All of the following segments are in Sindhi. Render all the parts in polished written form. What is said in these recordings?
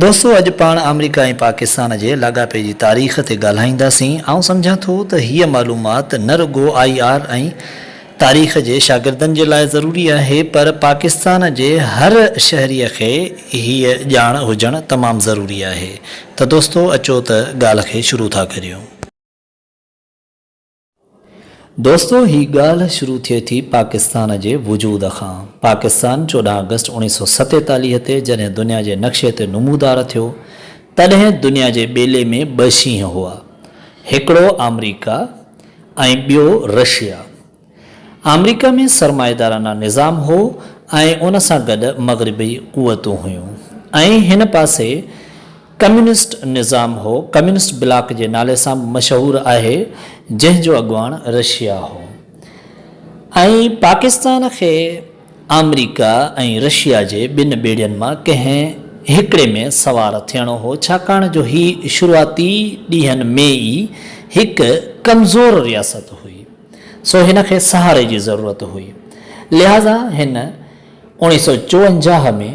دوستو اڄ پاڻ آمريڪا ۽ پاڪستان جي لاڳاپي جي تاريخ تي ڳالهائينداسين. آئون سمجهان ٿو ته هيء معلومات نه رڳو I R ۽ تاريخ جي شاگردن جي لاء ضروري آهي پر پاڪستان جي هر شهريء کي هيء ڄاڻ هجڻ تمام ضروري آهي. ته دوستو اچو ته ڳالهه کي شروع ٿا ڪريون. دوستو هي ڳالهه شروع ٿئي ٿي پاڪستان جي وجود کان. پاڪستان 14 آگسٽ 1947 تي جڏهن دنيا جي نقشي تي نمودار ٿيو تڏهن دنيا جي ٻيلي ۾ ٻه شينهن هئا. هڪڙو آمريڪا ۽ ٻيو رشيا. آمريڪا ۾ سرمائيدارانه نظام هو ۽ ان سان گڏ مغربي قوتون هيون ۽ هن پاسي ڪميونسٽ نظام هو، ڪميونسٽ بلاڪ جي نالي سان به مشهور آهي، جنهن جو اڳواڻ رشيا هو ۽ پاڪستان کي آمريڪا ۽ رشيا جي ٻن ٻيڙين مان ڪنهن هڪڙي ۾ سوار ٿيڻو هو، ڇاڪاڻ جو هي شروعاتي ڏينهن ۾ ئي هڪ ڪمزور رياست هئي، سو هن کي سهاري جي ضرورت هئي، لهٰذا هن. 1954 ۾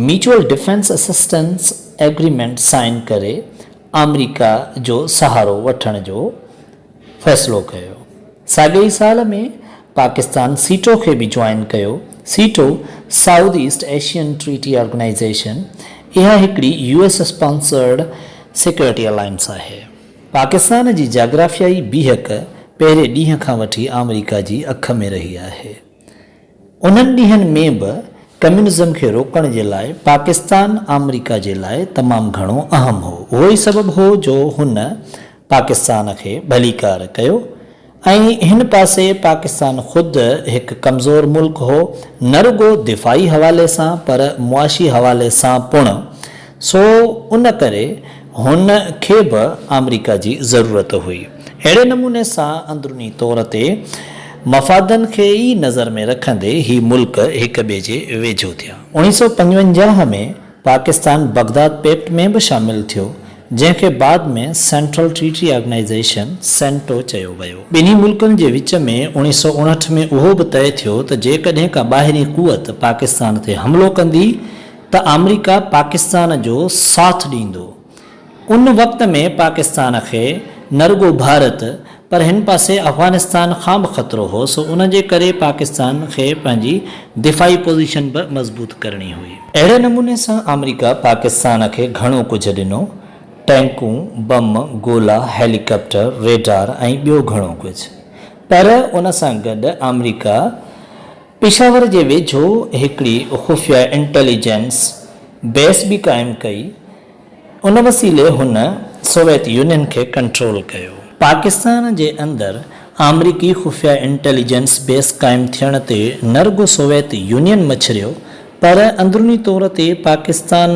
mutual defence assistance agreement sign ڪري آمريڪا جو سهارو وٺڻ جو فيصلو ڪيو. ساڳئي ئي سال ۾ پاڪستان سيٽو کي به جوائن ڪيو. SEATO, South East Asian Treaty Organization, اها هڪڙي U S sponsored security alliance آهي. پاڪستان جي جاگرافيائي بيهڪ پهرين ڏينهن کان وٺي آمريڪا جي اک ۾ رهي آهي. انهن ڏينهن ۾ به ڪميونزم کي روڪڻ جي لاء پاڪستان آمريڪا جي لاء تمام گهڻو اهم هو. اهو ئي سبب هو جو هن پاڪستان کي ڀليڪار ڪيو ۽ هن پاسي پاڪستان خود هڪ ڪمزور ملڪ هو نه رڳو دفاعي حوالي سان پر معاشي حوالي سان پڻ سو ان ڪري هن کي به آمريڪا جي ضرورت هئي. اهڙي نموني سان اندروني طور تي مفادن کي ئي نظر ۾ رکندي هي ملڪ هڪ ٻئي جي ويجهو ٿيا. 1955 ۾ پاڪستان بغداد پيڪٽ ۾ به شامل ٿيو، جنهن کي بعد ۾ سينٽرل ٽريٽي آرگنائيزيشن، سينٽو، چيو ويو. ٻنهي ملڪن جي وچ ۾ 1959 ۾ اهو به طئي ٿيو ته جيڪڏهن ڪا ٻاهرين قوت پاڪستان تي حملو ڪندي ته آمريڪا پاڪستان جو ساٿ ڏيندو. ان وقت ۾ پاڪستان کي نه رڳو ڀارت پر هن پاسي افغانستان کان به خطرو هو سو ان جي ڪري پاڪستان کي پنهنجي دفاعي پوزيشن به مضبوط ڪرڻي هئي. اهڙي نموني سان آمريڪا پاڪستان کي گهڻو ڪجهه ڏنو، ٽينڪون، بم، گولا، هيليڪاپٽر، ريڊار ۽ ٻيو گهڻو ڪجهه. پر ان سان گڏ آمريڪا پشاور جي ويجهو هڪڙي خفيه انٽيليجنس بيس به قائم ڪئي، ان وسيلي هن سوويت يونين کي ڪنٽرول ڪيو. پاڪستان جي اندر آمريڪي خفيه انٽيليجنس بيس قائم ٿيڻ تي نه رڳو سوويت يونين مڇريو پر اندروني طور تي پاڪستان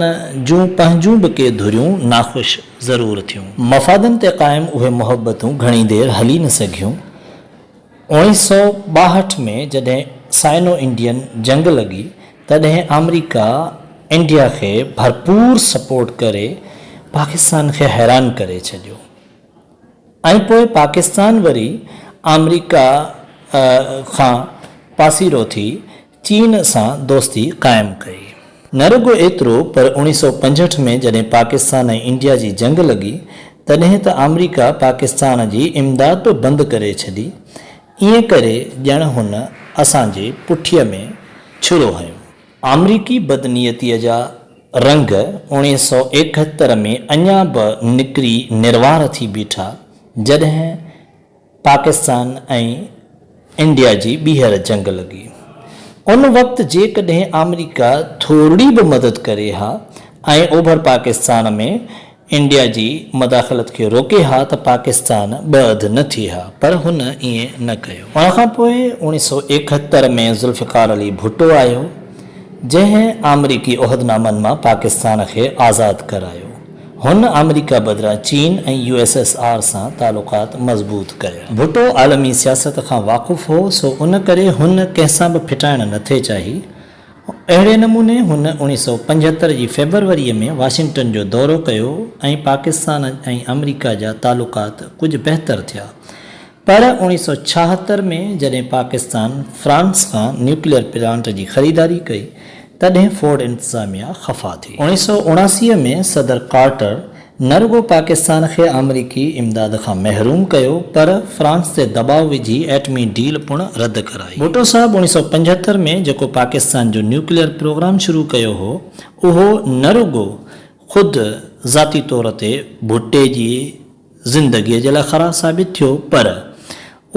جون پنهنجون به ڪي ڌريون ناخوش ضرور ٿيون. مفادن تي قائم اهي محبتون گهڻي دير هلي نه سگهيون. 1962 ۾ جڏهن سائنو انڊين جنگ لڳي تڏهن آمريڪا انڊيا کي ڀرپور سپورٽ ڪري پاڪستان کي حيران ڪري ڇڏيو ۽ پوء پاڪستان وري آمريڪا کان پاسيرو ٿي چين سان دوستي قائم ڪئي. نه رڳو ايترو پر 1965 ۾ جڏهن پاڪستان ۽ انڊيا جي جنگ لڳي تڏهن ته آمريڪا پاڪستان جي امداد به بند ڪري ڇڏي، ائين ڪري ڄڻ هن اسان جي پٺيء ۾ ڇرو هنيو. آمريڪي بدنيتيء جا رنگ 1971 ۾ اڃا به نڪري نروار ٿي بيٺا جڏهن پاڪستان ۽ انڊيا جي ٻيهر جنگ لڳي. ان وقت جيڪڏهن آمريڪا ٿورڙي به مدد ڪري ها ۽ اوڀر پاڪستان ۾ انڊيا جي مداخلت کي روڪي ها ته پاڪستان ٻه اڌ نه ٿئي ها پر هن ائين نه ڪيو. ان کان پوء 1971 ۾ ذوالفقار علي ڀٽو آيو جنهن آمريڪي عهدنامن مان پاڪستان کي آزاد ڪرايو. هن آمريڪا بدران چين ۽ يو ايس ايس آر سان تعلقات مضبوط ڪيا. ڀٽو عالمي سياست کان واقف هو سو ان ڪري هن ڪنهن سان به ڦٽائڻ نه ٿي چاهي. اهڙي نموني هن 1975 جي فيبروريء ۾ واشنگٽن جو دورو ڪيو ۽ پاڪستان ۽ آمريڪا جا تعلقات ڪجهه بهتر ٿيا. پر 1976 ۾ جڏهن پاڪستان فرانس کان نيوڪليئر پلانٽ جي خريداري ڪئي. تڏهن فورڊ انتظاميا خفا ٿي. 1979 ۾ صدر ڪارٽر نه رڳو پاڪستان کي آمريڪي امداد کان محروم ڪيو پر فرانس تي دٻاء وجهي ايٽمي ڊيل پڻ رد ڪرائي. ڀٽو صاحب 1975 ۾ جيڪو پاڪستان جو نيوڪليئر پروگرام شروع ڪيو هو اهو نه رڳو خود ذاتي طور تي ڀٽي جي زندگيء جي لاء خراب ثابت ٿيو پر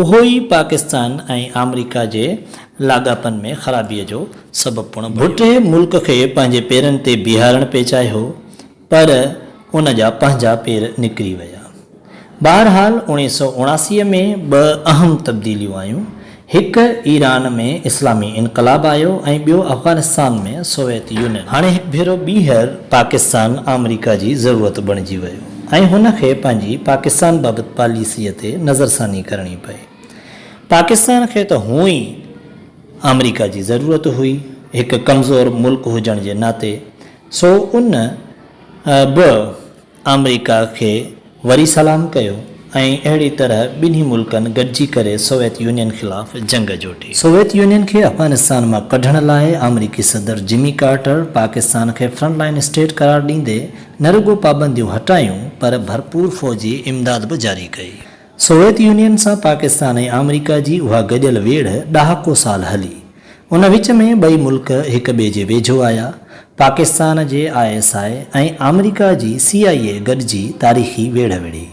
اهو ئي پاڪستان ۽ آمريڪا جي لاڳاپن ۾ خرابيء جو سبب پڻ بڻيو. ڀٽي ملڪ کي پنهنجي پيرن تي بيهارڻ پئي چاهيو پر ان جا پنهنجا پير نڪري ويا. بهرحال 1979 ۾ ٻه اهم تبديليون آيون، هڪ ايران ۾ اسلامي انقلاب آيو ۽ ٻيو افغانستان ۾ سوويت يونين. هاڻي هڪ ڀيرو ٻيهر پاڪستان آمريڪا جي ضرورت بڻجي ويو ۽ هن کي پنهنجي پاڪستان بابت پاليسيء تي نظرثاني ڪرڻي پئي. پاڪستان کي ته هونء ئي آمريڪا جي ضرورت هئي، هڪ ڪمزور ملڪ هجڻ جي ناتي، سو ان به آمريڪا کي وري سلام ڪيو ۽ اهڙي طرح ٻنهي ملڪن گڏجي ڪري سوويت يونين خلاف جنگ جوٽي. سوويت يونين کي افغانستان مان ڪڍڻ لاء آمريڪي صدر جمي ڪارٽر پاڪستان کي فرنٽ لائين اسٽيٽ قرار ڏيندي نه رڳو پابنديون هٽايون پر ڀرپور فوجي امداد به جاري ڪئي. سوويت يونين سان پاڪستان ۽ آمريڪا جي اها گڏيل ويڙهه ڏهاڪو سال هلي. ان وچ ۾ ٻئي ملڪ هڪ ٻئي جي ويجهو آيا. پاڪستان جي I S I ۽ آمريڪا جي سي آء اي گڏجي تاريخي ويڙهه وڙهي.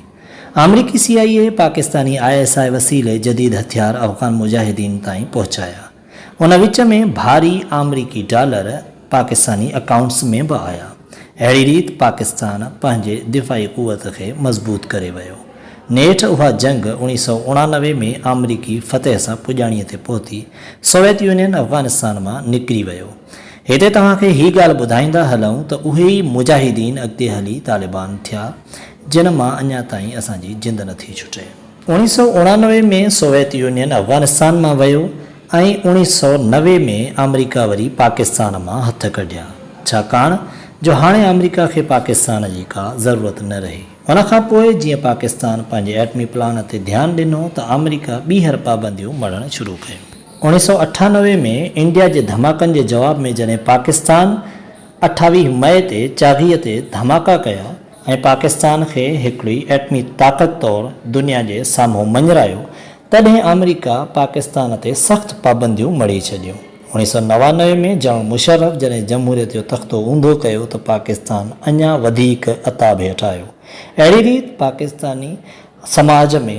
آمريڪي سي آء اي پاڪستاني I S I وسيلي جديد هٿيار افغان مجاهدين تائين پهچايا. ان وچ ۾ ڀاري آمريڪي ڊالر پاڪستاني اڪائونٽس ۾ به آيا. اهڙي ريت پاڪستان پنهنجي دفاعي قوت کي مضبوط ڪري ويو. نيٺ اها جنگ 1989 ۾ آمريڪي فتح سان پڄاڻيء تي پهتي. سوويت يونين افغانستان مان نڪري ويو. هتي توهان کي هي ڳالهه ٻڌائيندا هلون ته اهي ئي مجاهدين اڳتي هلي طالبان ٿيا، جن مان اڃا تائين اسان جي جند نٿي ڇٽي. 1989 ۾ سوويت يونين افغانستان مان ويو ۽ 1990 ۾ آمريڪا وري پاڪستان مان هٿ ڪڍيا، ڇاڪاڻ جو هاڻي آمريڪا کي پاڪستان جي ڪا ضرورت نه رهي. ان کان پوء جيئن پاڪستان پنهنجي ايٽمي پلان تي ڌيان ڏنو ته آمريڪا ٻيهر پابنديون مڙهڻ شروع ڪيون. 1998 ۾ انڊيا جي ڌماڪن جي جواب ۾ جڏهن پاڪستان 28 مئي تي چاغيء تي ڌماڪا ڪيا ۽ پاڪستان کي هڪڙي ايٽمي طاقت طور دنيا جي سامهون مڃرايو، تڏهن آمريڪا پاڪستان تي سخت پابنديون مڙهي ڇڏيون. 1999 ۾ جنرل مشرف جڏهن جمهوريت جو تختو اونڌو ڪيو ته پاڪستان اڃا وڌيڪ عتاب هيٺ آيو. اهڙي ريت پاڪستاني سماج ۾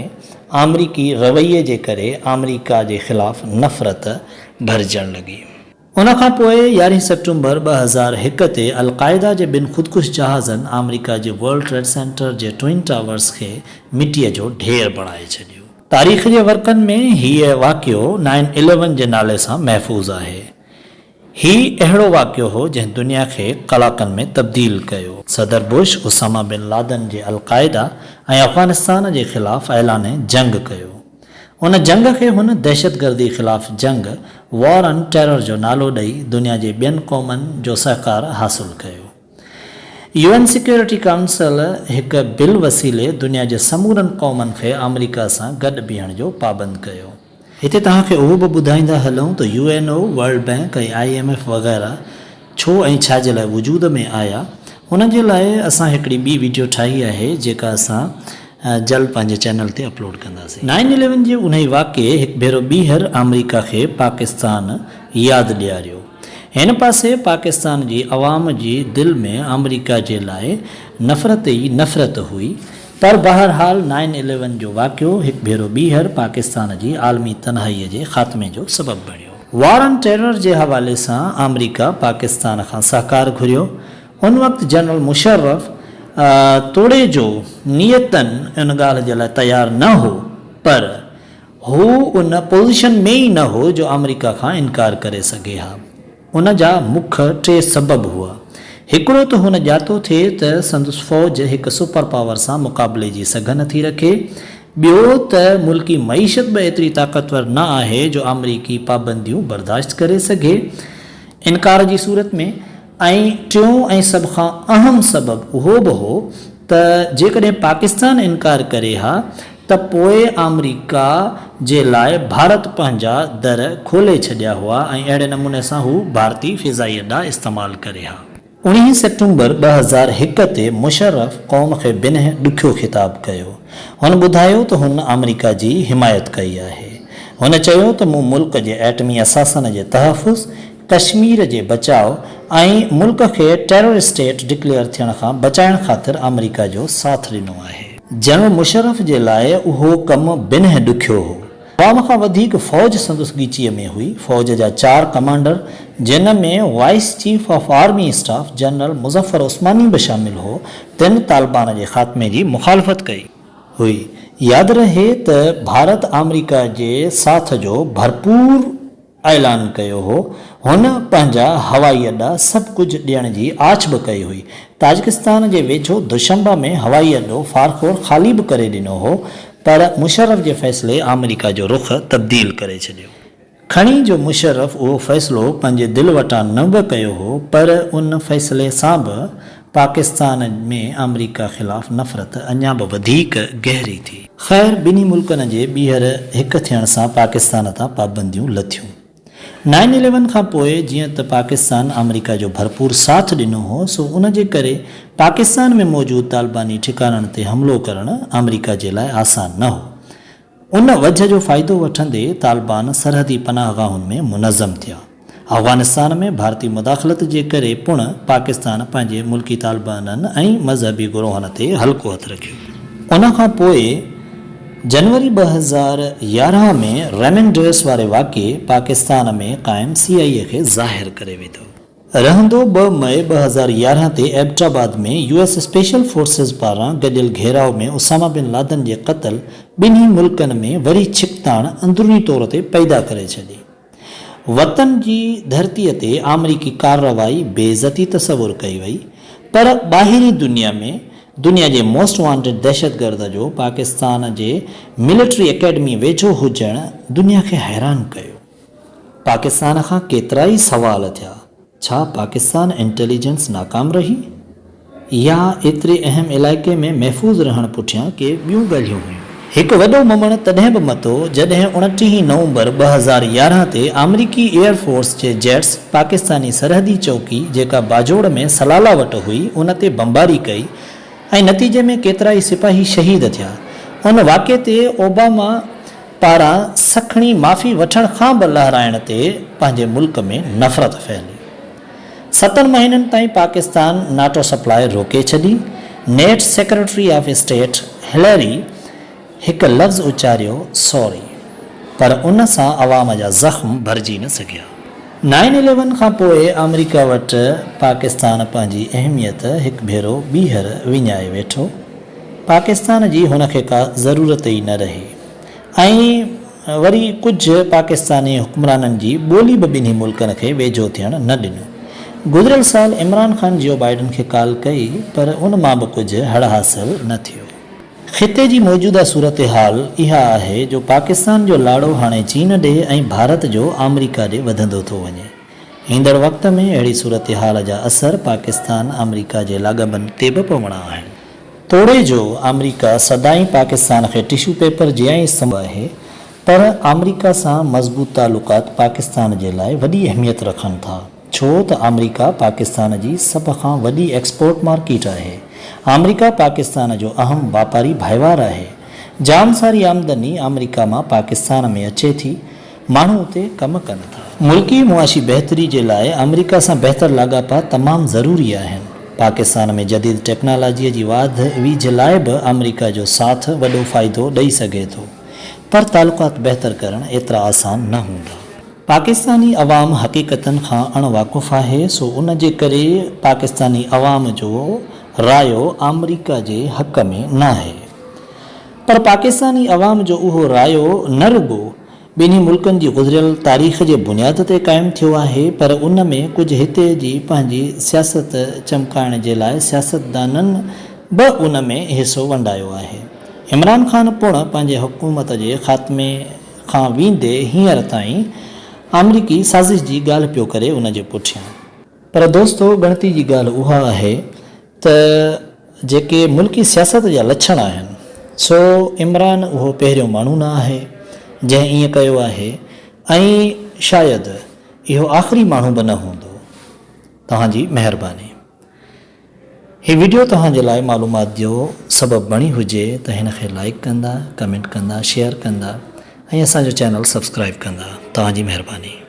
آمريڪي رويي جي ڪري آمريڪا جي خلاف نفرت ڀرجڻ لڳي. ان کان پوء يارهين سيپٽمبر 2001 تي القاعده جي ٻن خودڪش جهازن آمريڪا جي ورلڊ ٽريڊ سينٽر جي ٽوئن ٽاورز کي مٽيء جو ڍير بڻائي ڇڏيو. تاريخ جي ورقن ۾ هيء واقعو نائن اليون جي نالي سان محفوظ آهي. هي اهڙو واقعو هو جنهن دنيا کي ڪلاڪن ۾ تبديل ڪيو. صدر بش اسامه بن لادن جي القاعده ۽ افغانستان جي خلاف اعلان جنگ ڪيو. ان جنگ کي هن دهشتگردي خلاف جنگ، War on Terror، جو نالو ڏئي دنيا جي ٻين قومن جو سهڪار حاصل ڪيو. يو اين سيڪيورٽي ڪائونسل هڪ بل وسيلي دنيا جي سمورن قومن کي آمريڪا سان گڏ بيهڻ جو پابند ڪيو. هتي توهان کي اهو به ٻڌائيندا هلون ته U N O, world bank ۽ I M F وغيره ڇو ۽ ڇا جي لاء وجود ۾ آيا، ان جي لاء اسان هڪڙي ٻي وڊيو ٺاهي آهي جيڪا اسان جلد پنهنجي چينل تي اپلوڊ ڪنداسين. نائن اليون جي انهي واقعي هڪ ڀيرو ٻيهر آمريڪا کي پاڪستان ياد ڏياريو. هن پاسي پاڪستان جي عوام جي دل ۾ آمريڪا جي لاء نفرت ئي نفرت هئي پر بهرحال نائن اليون جو واقعو هڪ ڀيرو ٻيهر پاڪستان جي عالمي تنهائي جي خاتمي جو سبب بڻيو. وار آن ٽيرر جي حوالي سان آمريڪا پاڪستان کان سهڪار گهريو. ان وقت جنرل مشرف توڙي جو نيتن ان ڳالهه جي لاء تيار نه هو پر هو ان پوزيشن ۾ ئي نه هو جو آمريڪا کان انڪار ڪري سگهي ها. ان جا مک ٽي سبب هئا. هڪڙو ته هن ڄاتو ٿي ته سندس فوج هڪ سپر پاور سان مقابلي جي سگهه نٿي رکي. ٻيو ته ملڪي معيشت به ايتري طاقتور نه آهي جو آمريڪي پابنديون برداشت ڪري سگهي انڪار جي صورت ۾. ۽ ٽيون ۽ سڀ کان اهم سبب اهو به هو ته جيڪڏهن پاڪستان انڪار ڪري ها ته پوء آمريڪا جي لاء ڀارت پنهنجا در کولي ڇڏيا هئا ۽ اهڙي نموني سان هو ڀارتي فضائي اڏا استعمال ڪري ها. اوڻيهين سيپٽمبر 2001 تي مشرف قوم کي بنهه ڏکيو خطاب ڪيو. هن ٻڌايو ته هن آمريڪا جي حمايت ڪئي آهي. هن چيو ته مون ملڪ جي ايٽمي اثاثن جي تحفظ، ڪشمير جي بچاء ۽ ملڪ کي ٽيرر اسٽيٽ ڊڪليئر ٿيڻ کان بچائڻ خاطر آمريڪا جو ساٿ ڏنو آهي. جنرل مشرف جي لاء اهو ڪم بنهه ڏکيو هو. عوام کان وڌيڪ فوج سندس ڳچيء ۾ هئي. فوج جا چار ڪمانڊر، جن ۾ vice chief of army staff general Muzaffar Usmani به شامل هو، تن طالبان جي خاتمي جي مخالفت ڪئي. هئي. ياد رهي ته ڀارت آمريڪا جي ساٿ جو ڀرپور. اعلان ڪيو هو. هن پنهنجا هوائي اڏا سڀ ڪجهه ڏيڻ جي آڇ به ڪئي هئي. تاجڪستان جي ويجهو دوشنبه ۾ هوائي اڏو فارخور خالي به ڪري ڏنو هو پر مشرف جي فيصلي آمريڪا جو رخ تبديل ڪري ڇڏيو. کڻي جو مشرف اهو فيصلو پنهنجي دل وٽان نه به ڪيو هو پر ان فيصلي سان به پاڪستان ۾ آمريڪا خلاف نفرت اڃا به وڌيڪ گهري ٿي. خير ٻنهي ملڪن جي ٻيهر هڪ ٿيڻ سان پاڪستان تان پابنديون لٿيون. نائن اليون کان پوء جيئن ته پاڪستان آمريڪا جو ڀرپور ساٿ ڏنو هو سو ان جي ڪري پاڪستان ۾ موجود طالباني ٺڪاڻن تي حملو ڪرڻ آمريڪا جي لاء آسان نه هو. ان وجهه جو فائدو وٺندي طالبان سرحدي پناهگاهن ۾ منظم ٿيا. افغانستان ۾ ڀارتي مداخلت جي ڪري پڻ پاڪستان پنهنجي ملڪي طالبانن ۽ مذهبي گروهن تي هلڪو هٿ رکيو. ان کان پوء جنوري 2011 ۾ ريمنڊ ڊيوس واري واقعي پاڪستان ۾ قائم سي آء اي کي ظاهر ڪري وڌو. رهندو 2 مئي 2011 تي Abbottabad ۾ U S special forces پاران گڏيل گهيراء ۾ اسامه بن لادن جي قتل ٻنهي ملڪن ۾ وري ڇڪتاڻ اندروني طور تي پيدا ڪري ڇڏي. وطن جي ڌرتيء تي آمريڪي ڪارروائي بي عزتي تصور ڪئي وئي پر ٻاهرين دنيا ۾ دنيا جي موسٽ وانٽيڊ دهشتگرد جو پاڪستان جي ملٽري اڪيڊمي ويجهو هجڻ دنيا کي حيران ڪيو. پاڪستان کان ڪيترائي سوال ٿيا، ڇا پاڪستان انٽيليجنس ناڪام رهي؟ يا ايتري اهم علائقي ۾ محفوظ رهڻ پٺيان ڪي ٻيون ڳالهيون هيون؟ هڪ وڏو ممڻ تڏهن به متو جڏهن اڻٽيهين نومبر 2011 تي آمريڪي ايئر فورس جي جيٽس پاڪستاني سرحدي چوڪي جيڪا باجوڙ ۾ سلالا وٽ هئي ان تي بمباري ڪئي ۽ نتيجي ۾ ڪيترائي سپاهي شهيد ٿيا. ان واقعي تي اوباما پاران سکڻي معافي وٺڻ کان به لهرائڻ تي پنهنجي ملڪ ۾ نفرت ڦهلي. ستن مهينن تائين پاڪستان ناٽو سپلاء روڪي ڇڏي. نيٺ سيڪريٽري آف اسٽيٽ هليري هڪ لفظ اچاريو سوري پر ان سان عوام جا زخم ڀرجي نه سگهيا. نائن اليون کان پوء آمريڪا وٽ پاڪستان پنهنجي اهميت هڪ ڀيرو ٻيهر وڃائي ويٺو. پاڪستان جي هن کي ڪا ضرورت ئي نه رهي ۽ وري ڪجهه پاڪستاني حڪمرانن جي ٻولي به ٻنهي ملڪن کي ويجهو ٿيڻ نه ڏنو. گذريل سال عمران خان جيو بائيڊن کي ڪال ڪئي پر ان مان به ڪجهه هڙ حاصل نه ٿيو. خطي جي موجوده صورتحال اها آهي جو پاڪستان جو لاڙو هاڻي چين ڏي ۽ ڀارت جو آمريڪا ڏي وڌندو ٿو وڃي. ايندڙ وقت ۾ اهڙي صورتحال جا اثر پاڪستان آمريڪا جي لاڳاپن تي به پوڻا آهن. توڙي جو آمريڪا سدائين پاڪستان کي ٽشو پيپر جيان ئي استعمال آهي پر آمريڪا سان مضبوط تعلقات پاڪستان جي لاء وڏي اهميت رکن ٿا ڇو ته آمريڪا پاڪستان جي سڀ کان وڏي ايڪسپورٽ مارڪيٽ آهي. آمريڪا پاڪستان جو اهم واپاري ڀائيوار آهي. جام ساري آمدني آمريڪا مان پاڪستان ۾ اچي ٿي. ماڻهو اتي ڪم ڪن ٿا. ملڪي معاشي بهتري جي لاء آمريڪا سان بهتر لاڳاپا تمام ضروري آهن. پاڪستان ۾ جديد ٽيڪنالاجيء جي واڌ ويجهه لاء به آمريڪا جو ساٿ وڏو فائدو ڏئي سگهي ٿو. پر تعلقات بهتر ڪرڻ ايترا آسان نه هوندا. پاڪستاني عوام حقيقتن کان اڻ واقف آهي سو ان جي ڪري پاڪستاني عوام جو رايو آمريڪا جي حق ۾ ناهي. پر پاڪستاني عوام جو اهو رايو نه رڳو ٻنهي ملڪن جي گذريل تاريخ جي بنياد تي قائم ٿيو آهي پر ان ۾ ڪجهه هتي جي پنهنجي سياست چمڪائڻ جي لاء سياستدانن به ان ۾ حصو ونڊايو آهي. عمران خان پڻ پنهنجي حڪومت جي خاتمي کان ويندي هينئر تائين آمريڪي سازش جي ڳالهه پيو ڪري ان جي پٺيان. پر دوستو ڳڻتي جي ڳالهه اها آهي ته جيڪي ملڪي سياست جا لڇڻ آهن سو عمران اهو پهريون ماڻهو نه آهي جنهن ائين ڪيو آهي ۽ شايد اهو آخري ماڻهو به نه هوندو. توهان جي مهرباني. هي وڊيو توهان جي لاء معلومات جو سبب بڻي هجي ته هن کي لائيڪ ڪندا، ڪمينٽ ڪندا، شيئر ڪندا ۽ اسان جو چينل سبسڪرائيب ڪندا. توهان جي مهرباني.